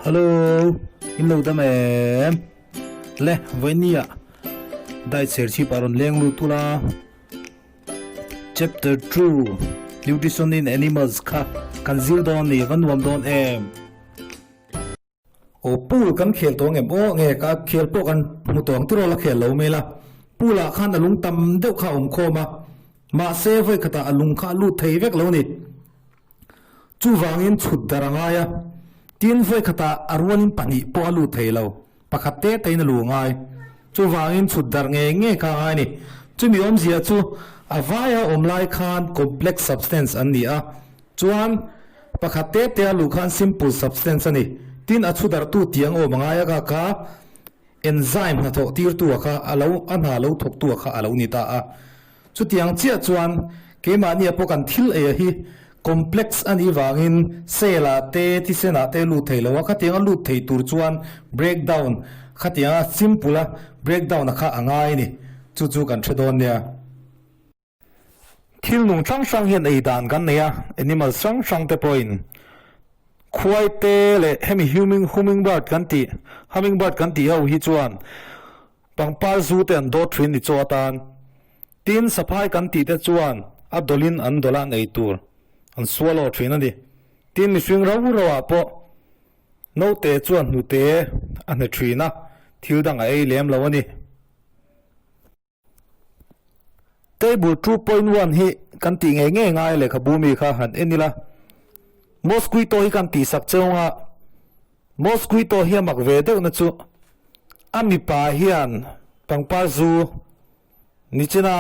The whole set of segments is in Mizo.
Hello, in lo dam em? Le, vawinia dai chher chhip a rawn leng lut ula. Chapter 2 Nutrition in Animals kha kan zir dawn ni, va nuam dawn em? Aw pool kan khel tawh ngem aw nge ka khel pawh kan hmu tawh ang tirawl a khel lo mai la pool ah khan a lung tam deuh kha a awm khawm a mahse vawi khatah a lung kha a lut thei vek lo a ni chuvangin chhut dar a ngai a tin vawi khatah a rualin pahnih pawh a lut thei lo pakhat te te in a lu ngai chuvangin chhut dar ngei ngei kha a ngai a ni chumi awmzia chu a vaia awm lai khan complex substance an ni a Chuan, pakhat te te a luh khan simple substance a ni. Tin, a chhu darhtu tiang awm a ngai a kha kha enzyme hnathawh tirtu a kha a lo a hna lo thawktu a kha a lo ni ta a. Chutiang chiah chuan keimahnia pawh kan thil ei a hi complex a nih vangin cell ah te thisen ah te lut thei lo a, khatiang a lut thei tur chuan breakdown khatiang a simple a breakdown a kha a ngai a ni. Chu chu kan hre dawn nia. Thil nung hrang hrang hian ei dan kan nei a, animal hrang hrang te pawhin khuai te leh hemi humming hummingbird kan tih hummingbird kan tih ho hi chuan pangpar zu te an dawt thin ni chaw atan. Tin saphai kan tih te chuan a dawlin an dawlh a an ei tur an swallow thin a ni. Tin mihring rau rau ah pawh naute chuan hnute a hne thin a, thil dang a ei lem lo a ni. Table 2.1 hi kan tih ngei ngei ngai lehkhabu mi kha han en ila. Mosquito hi kan tihsak cheu anga Mosquito hi a mak ve deuh na chu a mipa hian pangpar zu nichina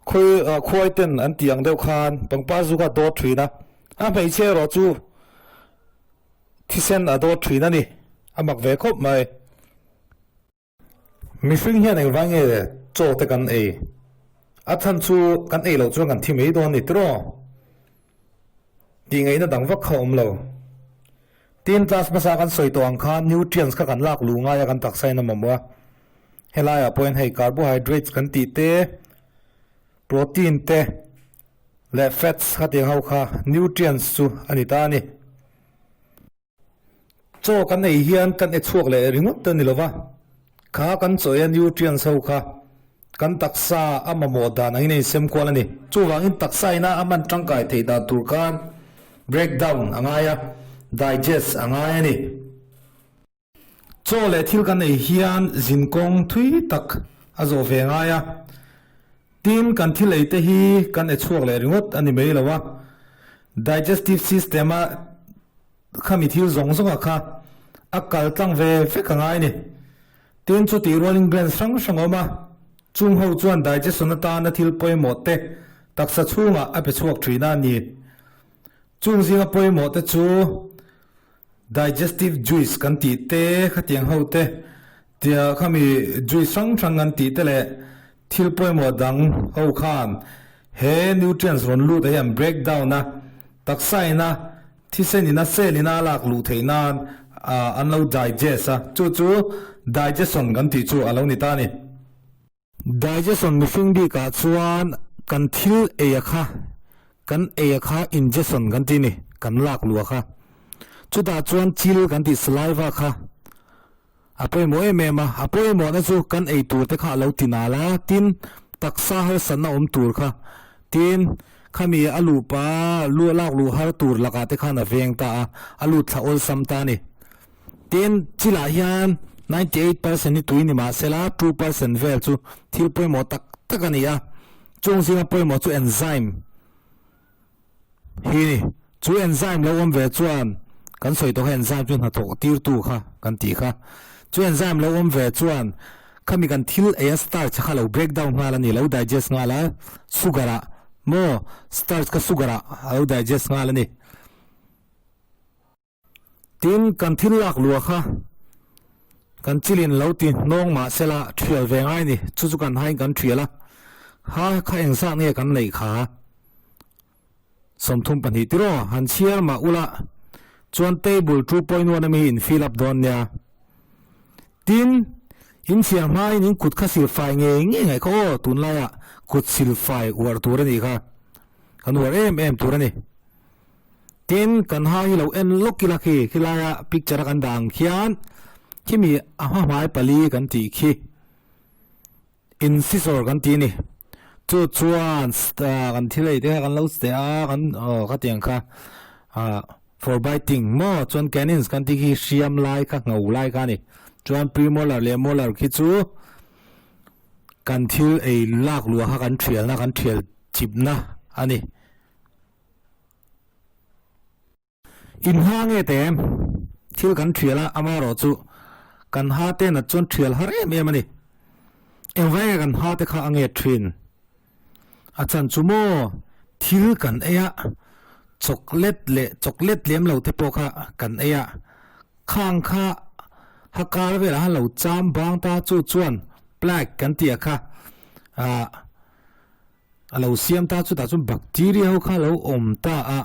khawi khuai ten an tih ang deuh khan pangpar zu kha dawt thin a, a hmeichhia erawh chu thisen a dawt thin a ni, a mak ve khawp mai. Mihring hian engvai nge chaw te kan ei? A chhan chu kan ei loh chuan kan thi mai dawn ni tiraw? Tih ngaihna dang vak kha a awm lo. Tin, class hmasa kan sawi tawh ang khan nutrients kha kan lak luh ngai a kan taksa in a mamawh a. Helaiah pawhin hei carbohydrates kan tih te, protein te leh fats khatiang ho kha nutrients chu a ni ta a ni. Chaw kan ei hian kan e chhuak leh ringawt a ni lo va, kha kan chaw eia nutrients ho kha kan taksa a mamawh dan angin a insem kual a ni. Chuvangin taksa ina a hman tangkai theih dan tur khan breakdown a ngai a, digest a ngai a ni. Chaw leh thil kan ei hian zinkawng thui tak a zawh ve ngai a, tin kan thil ei te hi kan e chhuak leh ringawt a ni mai lo a, digestive system a Khami thil zawng zawnga kha a kal tlang ve vek a ngai ni. Tin chutih rualin glands hrang hrang a awm a, chung ho chuan digestion atana thil pawimawh te taksa chhungah a pe chhuak thin a ni. Chung zinga pawimawh te chu digestive juice kan tih te, khatiang ho te, tia khami juice hrang hrang kan tih te leh thil pawimawh dang ho khan he nutrients rawn lut ah hian break down a, taksa ina Thisen ina cell ina a lak luh theih nan an lo digest a, chu chu digestion kan tih chu a lo ni ta a ni. Digestion mihring bikah chuan kan thil ei a kha, kan ei a kha ingestion kan tih a ni, kan lak luh a kha. Chutah chuan chil kan tih saliva kha a pawimawh em em a, a pawimawhna chu kan ei tur te kha a lo ti nal a, tin taksa harsatna awm tur kha, tin khami a luh pa lu lak luh har tur lakah te khan a veng ta a, a lut thla awlsam ta a ni. Tin chilah hian 98% hi tui ni mahsela 2% vel chu thil pawimawh tak tak a ni a, chung zinga pawimawh chu enzyme Hi ni, chu enzyme lo awm ve chuan kan sawi tawh kha enzyme chu hnathawk tirtu kha kan tih kha. Chu enzyme lo awm ve chuan khami kan thil ei a starch kha lo break down nghal a ni, lo digest nghal a, sugar ah maw starch kha sugar ah a lo digest nghal a ni. Tin, kan thil lak lua kha kan chilin lo ti hnawng mah sela thial ve ngai ni, chu chu kan hain kan thial a, ha kha engzat nge kan neih kha? 32 tiraw han chhiar mah ula chuan table 2.1 ami hi in fill up dawn nia. Tin, in chhiar hmain in kut kha silfai ngei ngei ngaih kha aw, tunlaiah kut silfai uar tur a nih kha, kan uar em em tur a ni. Tin, kan ha hi lo en lawk ila khi, khilaia picture a kan dah ang khian khimi a hma hmai pali kan tih khi incisor kan tih a ni. Chu chuan kan thil ei te kha kan lo steh a, kan aw khatiang kha ah for biting maw chuan canines kan tih khi hriam lai kha ngho lai kha a ni. Chuan premolar leh molar khi chu kan thil ei lak luah kha kan thialna kan thial chipna a ni. In ha nge te thil kan thial a, amaherawh chu kan ha te nat chuan thial har em em a ni. Engvai nge kan ha te kha a nge thin? A chan chu maw thil kan ei a, chocolate leh chocolate lem lo te pawh kha kan ei a, khang kha ha kar velah khan lo cham bang ta chu chuan plaque kan tih a kha ah A lo siam ta chutah chuan bacteria ho kha a lo awm ta a,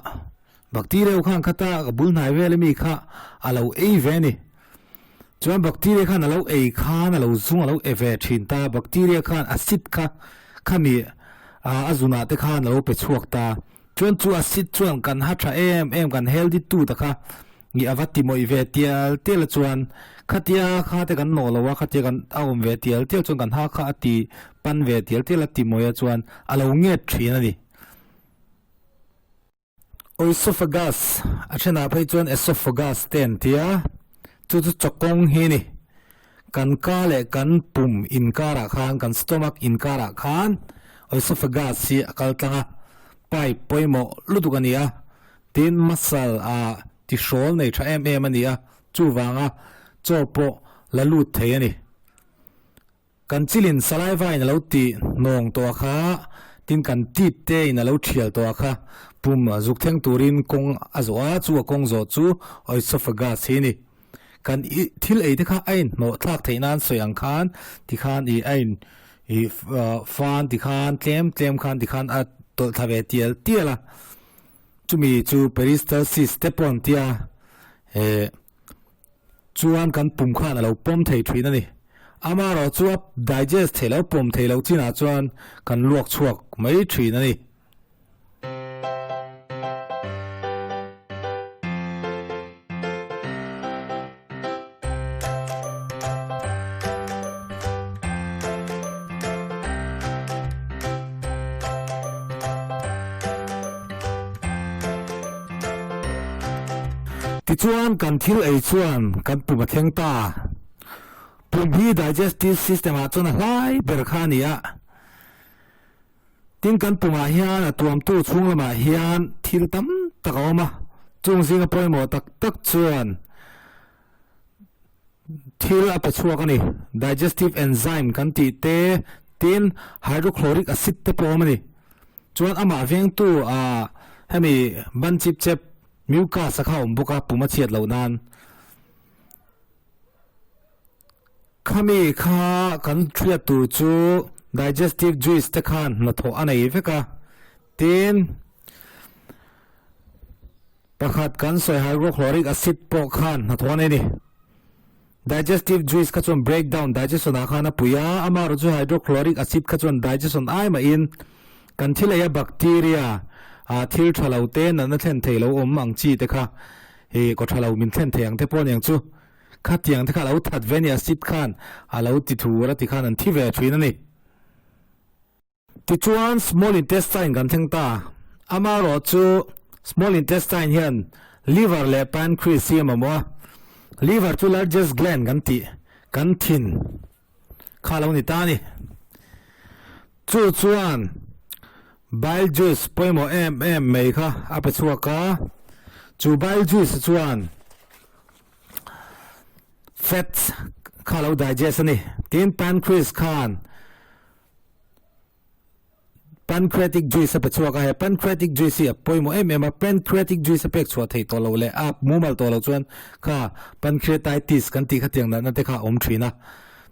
bacteria ho khan khata ka bul hnai vel ami kha a lo ei ve a ni. Chuan bacteria khan a lo ei khan a lo zung a lo e ve thin ta, bacteria khan acid kha khami a zunah te khan a lo pe chhuak ta. Chuan chu acid chuan kan ha tha em em kan healthy tooth a kha Nge a va ti mawih ve tial tial a chuan khatia kha te kan nawh lo a, khatia kan a awm ve tial tial chuan kan ha kha a ti pan ve tial tial a ti mawih a chuan a lo nget thin a ni. Oesophagus, a thenah phei chuan esophagus te an ti a, chu chu chawkawng hi a ni. Kan ka leh kan pum inkarah khan, kan stomach inkarah khan oesophagus hi a kal tlang a, pipe pawimawh lutuk a ni a, Tin, muscle a tihrawl nei tha em em a ni a, chuvanga chaw pawh la lut thei a ni. Kan chilin saliva in a lo ti hnawng tawh a kha, tin kan teeth te in a lo thial tawh a kha, pum zuk thleng turin kawng a zawh a, chu a kawng zawh chu oesophagus hi a ni. Kan i thil ei te kha a inhnawh thlak theih nan sawi ang khan tikhan i a in i fan tikhan tlem tlem khan tikhan a tawlh thla ve tial tial a. Chumi chu peristalsis te pawh an ti a, eh chuan kan pum khan a lo pawm thei thin a ni. Amaherawh chu a digest thei lo, pawm thei loh chinah chuan kan luak chhuak mai thin a ni. Tichuan kan thil ei chuan kan pum a thleng ta. Pum hi digestive system ah chuan a hlai ber kha a ni a. Tin kan pumah hian a tuamtu chhung lamah hian thil tam tak a awm a, chung zinga pawimawh tak tak chuan Thil a pe chhuak a ni. Digestive enzyme kan tih te, tin hydrochloric acid te pawh a awm a ni. Chuan amah vengtu ah hemi ban chip chep mucus a kha a awm bawk a, pum a chhiat loh nan. Khami kha kan hriat tur chu digestive juice te khan hnathawh a nei vek a, tin Pakhat kan sawi hydrochloric acid pawh khan hnathawh a nei a ni. Digestive juice kha chuan break down, digestion ah khan a pui a, amaherawh chu hydrochloric acid kha chuan digestion ai mahin kan thil eia bacteria ah thil tha lo te natna thlen thei lo awm ang chi te kha hi kaw tha lo min thlen thei ang te pawh aniang chu khatiang te kha a lo that ve a ni acid khan a lo ti thur a ti khan an thi ve thin a ni. Tichuan small intestine kan thleng ta. Amaherawh chu small intestine hian liver leh pancreas hi a mamawh a. Liver chu largest gland kan tih, kan thin kha a lo ni ta a ni. Chu chuan bile juice pawimawh em em mai kha a pe chhuak a. Chu bile juice chuan fats kha a lo digest a ni. Tin pancreas khan Pancreatic juice a pe chhuak a, he pancreatic juice hi a pawimawh em em a, pancreatic juice a pek chhuah theih tawh loh leh a mumal tawh loh chuan kha pancreatitis kan tih khatiang natna te kha a awm thin a,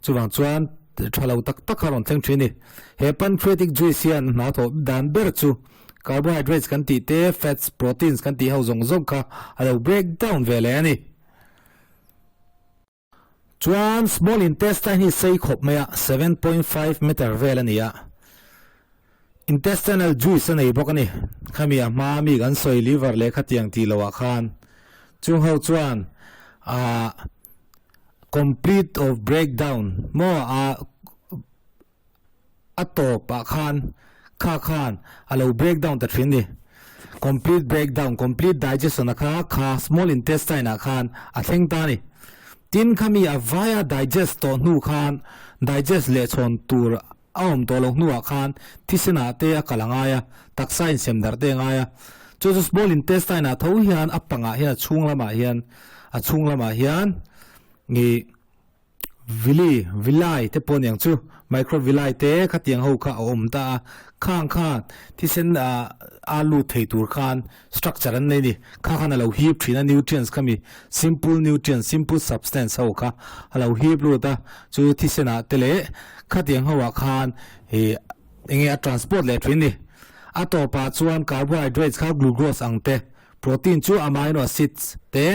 chuvang chuan tha lo tak tak kha a rawn thleng thin a ni. He pancreatic juice hian hna thawh dan ber chu carbohydrates kan tih te, fats, proteins kan tih ho zawng zawng kha a lo break down ve leh a ni. Chuan small intestine hi sei khawp mai a, 7.5 meter vel a ni a. Intestinal juice a nei bawk a ni. Khami a hma mi kan sawi liver leh khatiang tih loh ah khan chung ho chuan ah complete of breakdown maw a a tawp ah khan kha khan a lo breakdown ta thin a ni. Complete breakdown, complete digestion a kha kha small intestine ah khan a thleng ta a ni. Tin khami a vaia digest tawh hnu khan digest leh chhawn tur A awm tawh loh hnuah khan thisenah te a kal a ngai a, taksa insem darh te a ngai a. Chu chu small intestine ah tho hian a pangah hian a chhung lamah hian a chhung lamah hian ih villi villi te pawh aniang chu microvilli te khatiang ho kha a awm ta a. Khang khan thisen ah a lut thei tur khan structure an nei a ni. Kha khan a lo hip thin a nutrients kha mi simple nutrients simple substance ho kha a lo hip lut a chu thisenah te leh khatiang ho ah khan ih eng nge a transport leh thin a ni. A tawpah chuan carbohydrates kha glucose ang te protein chu amino acids te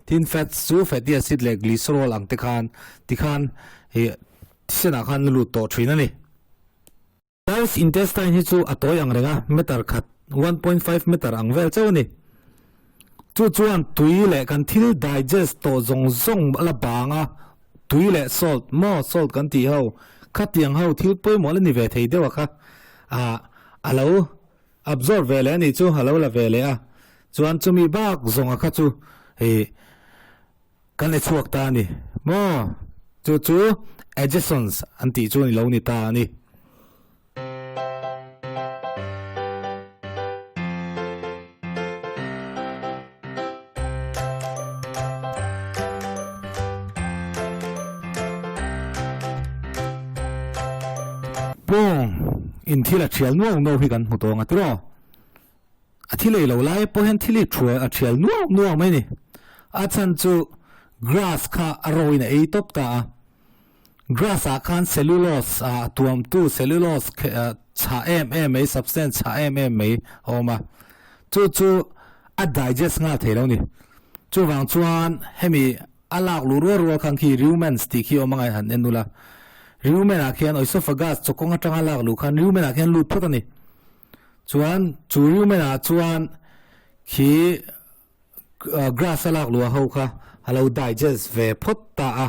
tin fats chu fatty acid leh glycerol ang te khan tikhan ih thisenah khan a lut tawh thin a ni. Large intestine hi chu a tawi ang reng a, meter khat, 1.5 meter, ang vel chauh a ni. Chu chuan tui leh kan thil digest tawh zawng zawng a la bang a, tui leh salt, maw salt kan tih ho, khatiang ho thil pawimawh la ni ve thei deuh a kha, ah a lo absorb ve leh a nih chu, a lo la ve leh a. Chuan chumi bak zawng a kha chu hei Kan e chhuak ta a ni maw? Chu chu Adjacents an tih chu ni lo ni ta a ni. Pawng in thil a thial nuau nuau hi kan hmu tawng a tiraw? A thil ei lo lai pawh hian thil hi thuai a thial nuau nuau mai a ni. A chhan chu grass kha a ro in a ei tawp ta a. Grass ah khan cellulose ah tuamtu cellulose chhah em em mai substance chhah em em mai a awm a. Chu chu a digest nghal thei lo a ni. Chuvang chuan hemi a lak luh rual rual khan khi rumens tih khi awm a ngai han en ula. Rumen ah khian oesophagus chawkawng atanga lak luh khan rumen ah khian lut phawt a ni. Chuan chu rumen ah chuan khi grass a lak luah ho kha a lo digest ve phawt ta a,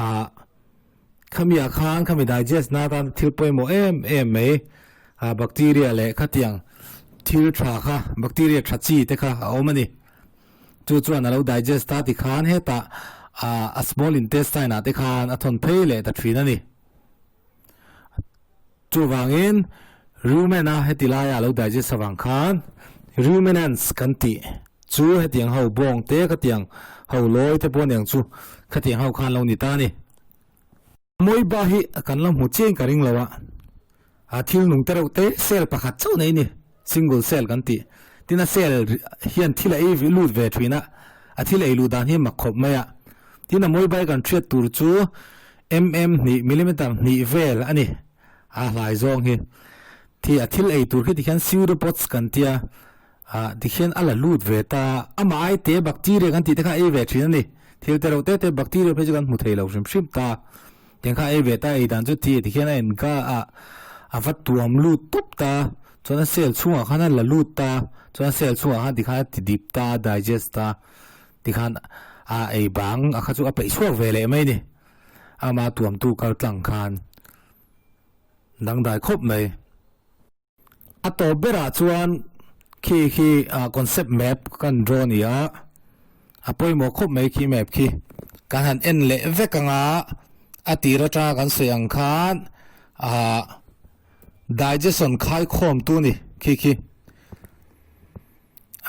ah khami ah khan khami digest na atan thil pawimawh em em mai ah bacteria leh khatiang thil tha kha bacteria tha chi te kha a awm a ni. Chu chuan a lo digest ta tikhan hetah ah a small intestine ah te khan a thawn phei leh ta thin a ni. Chuvangin, rumen-a heti laia a lo digest avang khan ruminants kan tih chu hetiang ho bawng te khatiang ho lawi te pawh aniang chu khatiang ho khan lo ni ta a ni. Amoeba hi kan la hmu chiang ka ring lo a, a thil nung te reuh te cell pakhat chauh nei a ni, single cell kan tih. Tin a cell hian thil a ei lut ve thin a, a thil ei luh dan hi mak khawp mai a. Tin amoeba hi kan hriat tur chu mm hnih, millimeter hnih vel a ni a hlai zawng hi. Thi a thil ei tur khi tikhian pseudopods kan tia ah tikhian a la lut ve ta amah ai te bacteria kan tih te kha ei ve thin a ni. Thil te reuh te te bacteria phei chu kan hmu thei lo hrim hrim ta. Tiang kha ei ve ta ei dan chu thi tikhian a en ka ah a va tuam lut tawp ta chuan a cell chhungah khan a la lut ta chuan a cell chhungah khan tikhan a ti dip ta a digest ta tikhan a ei bang a kha chu a peih chhuak ve leh mai a ni. Ama tuamtu kal tlang khan dangdai khawp mai. A tawp berah chuan khi khi concept map kan draw ni a, a pawimawh khawp mai khi map khi. Kan han en leh vek anga a tir atanga kan sawi ang khan ah digestion khaikhawmtu ni khi khi.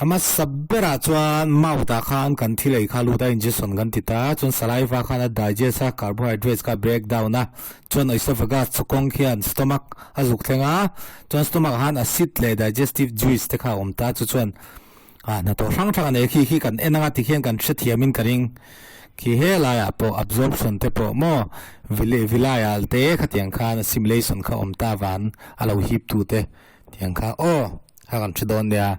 A hmasa berah chuan mouth ah khan kan thil ei kha lut a ingestion kan ti ta chuan saliva khan a digest a carbohydrates kha a break down a chuan oesophagus chawkawng khian stomach a zuk thleng a chuan stomach ah khan acid leh digestive juice te kha a awm ta chu chuan ah hnathawh hrang hrang a nei khi khi kan en anga tikhian kan hrethiam in ka ring khi helai ah pawh absorption te pawh maw vilai ah te khatiang khan assimilation kha a awm ta van a lo hip tu te tiang kha aw kha kan hre dawn nia.